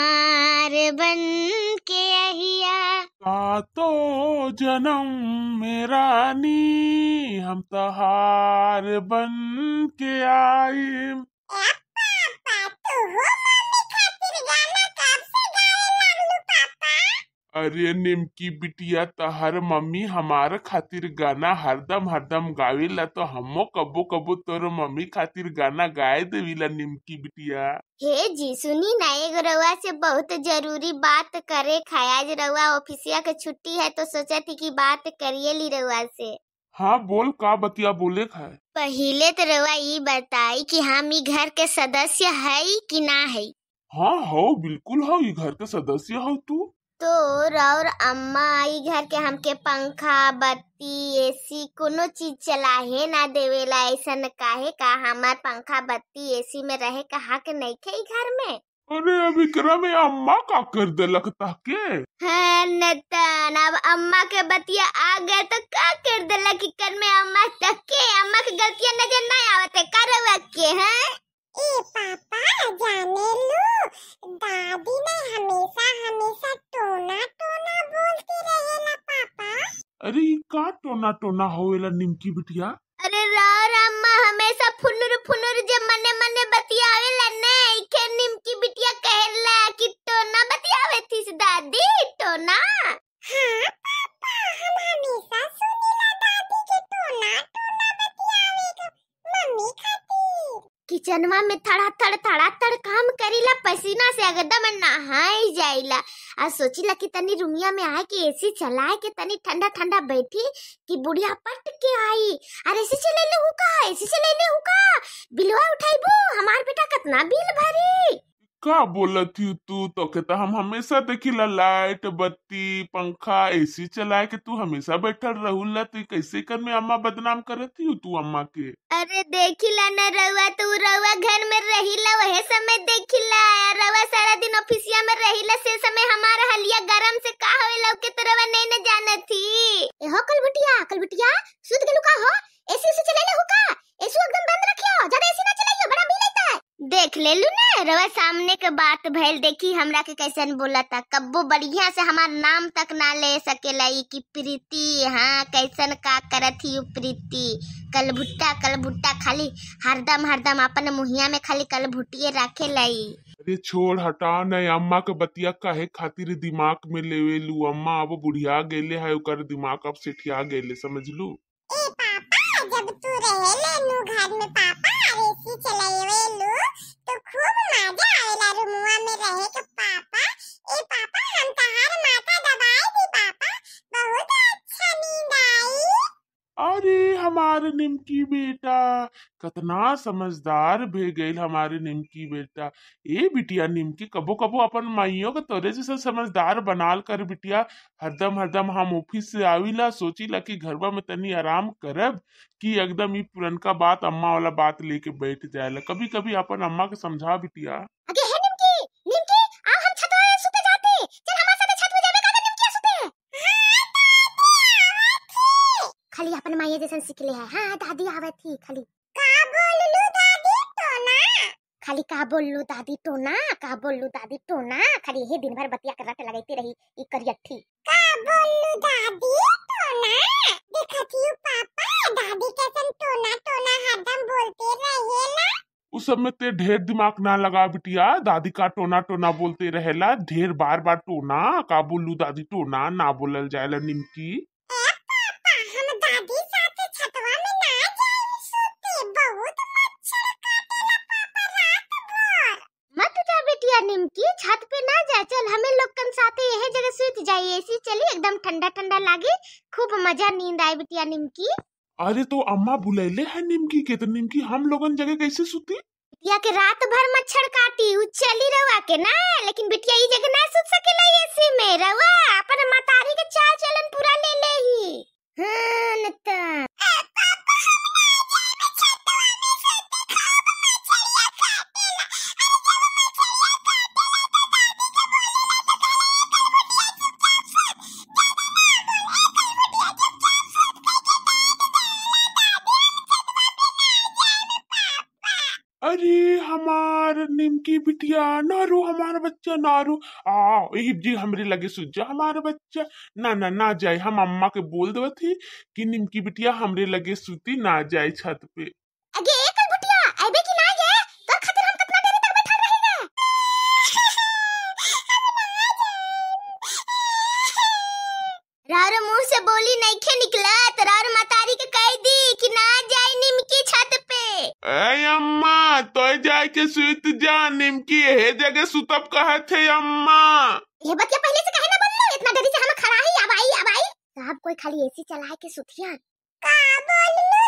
हमार बन के अहिया। सातो जन्म में रानी हम तहार बन के आईम। पापा तू हो मम्मी खातिर गाना कब से गावे लागलू पापा? अरे निमकी बिटिया, तहर मम्मी हमार खातिर गाना हरदम हरदम गावेला, तो हमो कबो कबो तोर मम्मी खातिर गाना गाए देवीला निमकी बिटिया। हे जी सुनी ना, एगो रउआ से बहुत जरूरी बात करे खाया। आज रउआ ऑफिसिया के छुट्टी है तो सोचा थी कि बात करिए ली रउआ से। हाँ बोल, का बतिया बोले खाए? पहिले तो रउआ ई बताई कि हम ई घर के सदस्य है कि ना है? हाँ हो, बिल्कुल हो, ई घर के सदस्य हो तू। तो और अम्मा ई घर के हमके पंखा बत्ती एसी कोनो चीज चलाहे ना देवेला, ऐसन काहे का हमार पंखा बत्ती एसी में रहे का हक नहीं खे ई घर में? अरे अब एकरा में अम्मा का कर देलक ताके? हाँ नतन, अब अम्मा के बतिया आ गए तो का कर देला कि कर में अम्मा तक के अम्मा के गलतियां नजर ना आवत है का रउआ के? हैं ए पापा जाने लू, दादी ने हमेशा हमेशा टोना टोना बोलती रहेला पापा। अरे ई का टोना टोना होवेला निमकी बिटिया? अरे राव अम्मा हमेशा फुनुर फुनुर जे मने मने बतियावेला ने, इखे निमकी बिटिया कहेला कि टोना बतियावे थी दादी टोना। हाँ पापा, हम हमेशा सुनीला दादी के टोना टोना बतियावे के मम्मी खातिर। किचनवा में थड़ा थड़ थड़ा थड़ काम करीला, पसीना से एकदम नहाई जाइला। आ सोचिला कि तनी रूमिया में आए के एसी चलाए के तनी ठंडा ठंडा बैठी कि बुढ़िया पट के आई, अरे एसी चलैले हु का, एसी चलैले हु का, बिलवा उठाइबो, हमार बेटा कितना बिल भरी। का बोलत ही तू? तो के तो हम हमेशा देखिला लाइट बत्ती पंखा एसी चलाए के तू हमेशा बैठल रहुला, तू कैसे कर में अम्मा बदनाम करत ही तू अम्मा के? अरे देखिला न रउआ, तू रउआ घर में रहिला वहे समय देखिला, रउआ सारा दिन ऑफिसिया में रहिला से समय हमारा हलिया गरम से का होवेला के तो रउआ नहीं न जानत थी। ए हो कलबुटिया, कलबुटिया सुत गेलू का हो? एसी उसी चलैले हु का? एसी एकदम बंद रखियो, ज्यादा एसी ना चलाइयो, बड़ा बिल आता है। देख ले लू ना रउआ सामने के बात भइल, देखी हमरा के कैसन बोला था, कब्बो बढ़िया से हमार नाम तक ना ले सकेला ई की प्रीति। हाँ कैसन का करत ही प्रीति, कलभुट्टा कलभुट्टा खाली हरदम हरदम अपन मुहिया में खाली कलभुटिए रखे लई। अरे छोड़ हटा न, अम्मा के बतिया काहे खातिर दिमाग में लेवेलू? अम्मा अब बुढ़िया गेले है, ओकर दिमाग अब सेठिया गेले, समझ लू। ए पापा जब तू रहेले नु घर में पापा एसी चलावेलू तो खूब मजा आवेला रूमवा में रहे के पापा। ए पापा हम तहार माथा दबाए दी पापा, बहुत अच्छा नींद आई। अरे हमारे निमकी बेटा कितना समझदार भे गईल हमारे निमकी बेटा। ए बिटिया निमकी, कबो कबो अपन माइयों के तोरे जैसा समझदार बनाल कर बिटिया। हरदम हरदम हम ऑफिस से आविला सोचिला कि घरवा में तनी आराम करब कि एकदम ई पुरनका बात अम्मा वाला बात लेके बैठ जाएला। कभी कभी अपन अम्मा के समझा बिटिया। अगे हे निमकी, निमकी आओ हम छत पे सुते जाते, चल हमारे साथ छत पे जाबे का निमकी सुते। खाली अपन माइया जैसन सीख ले है। हाँ दादी आवत थी खाली का बोललू दादी टोना, खाली का बोललू दादी टोना, का बोललू दादी टोना, खाली यही दिन भर बतिया कर रट लगाते रही ई करियट्ठी। का बोललू दादी टोना? देखत ही पापा दादी कैसन टोना टोना हरदम बोलते रहेला। उस सब में ते ढेर दिमाग ना लगा बिटिया, दादी का टोना टोना बोलते रहेला, ढेर बार बार टोना का बोलू दादी टोना ना बोलल जाएला निमकी। ए पापा हम दादी साथे छतवा में ना जाइम सुते, बहुत मच्छर काटेला पापा रात भर। मत जा बिटिया निमकी, छत पे ना जा, चल हमें लोग कन साथे यही जगह सुत जाए, एसी चली एकदम ठंडा ठंडा लागे, खूब मजा नींद आए बिटिया निमकी। अरे तो अम्मा बुलैले है निमकी के, तो निमकी हम लोगन जगह कैसे सुती? बिटिया के रात भर मच्छर काटी उ चली रउआ के ना, लेकिन बिटिया ई जगह ना सुत सकेला एसी में, रउआ अपन मातारी के चाल चलन पूरा ले लेही। हाँ न त ए पापा हम ना जाइब छतवा में सुते, खूब मच्छरिया काटेला। अरे जब मच्छरिया काटेला तो दादी के बोलेला तो कहेला ए कलबुटिया चुपचाप सुत, ज्यादा ना बोल, ए कलबुटिया चुपचाप सुत कह के डांट देला दादी, हम छतवा पे ना जाइब पापा। अरे हमार निमकी बिटिया, ना रो हमारा बच्चा, ना रो। आ यही जी हमरे लगे सुत जा हमारा बच्चा। ना ना ना जाए, हम अम्मा के बोल देवत ही कि निमकी बिटिया हमरे लगे सुती ना जाए छत पे। अगे ए कलगुटिया आइबे कि ना ये तोर खातिर हम कितना देरी तक बैठल रहेगा। रार मुंह से बोली नइखे निकलत, रार मतारी के कह दी कि ना जाए निमकी छत पे। ए अम्मा तो जाए के सुत जा, निमकी हे जगह सुतब कहत है अम्मा। ये बतिया पहले से कहे ना बोललो, इतना देरी से हम खड़ा ही। अब आई अब आई सब कोई खाली एसी चला के सुतिया। का बोललो?